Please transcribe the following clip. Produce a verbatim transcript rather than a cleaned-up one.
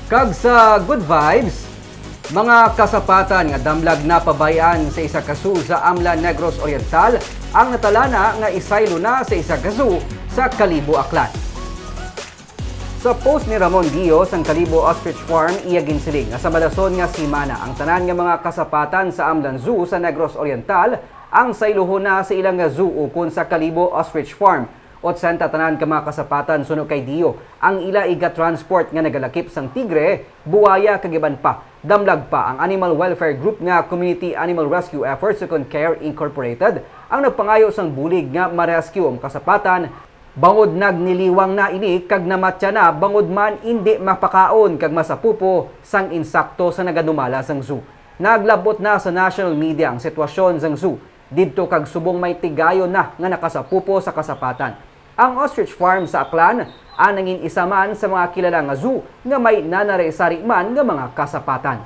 Kag sa good vibes, mga kasapatan nga damlag na pabay-an sa isa ka zoo sa Amlan, Negros Oriental, ang natalana nga isaylo na sa isa ka zoo sa Kalibo, Aklan. Sa post ni Ramon Dio sang Kalibo Ostrich Farm, iya ginsiling nga sa madason nga semana ang tanan nga mga kasapatan sa Amlan Zoo sa Negros Oriental ang sayluhon na sa ila nga zoo ukon sa Kalibo Ostrich Farm. Otsenta tanan ka mga kasapatan, suno kay Dio, ang ila iga-transport nga nagalakip sang tigre, buwaya, kag iban pa. Damlag pa ang animal welfare group nga Community Animal Rescue Efforts ukon CARE Incorporated, ang nagpangayo sang bulig nga ma-rescue ang kasapatan, bangod nagniliwang na ini kag namatya na, bangod man indi mapakaon kag masapupo sang insakto sa nagadumala sang zoo. Naglab-ot na sa national media ang sitwasyon sang zoo didto, kag subong may tigayon na nga nakasapupo sa kasapatan. Ang Ostrich Farm sa Aklan anangin isa man sa mga kilala nga zoo nga may nanari-sari man nga mga kasapatan.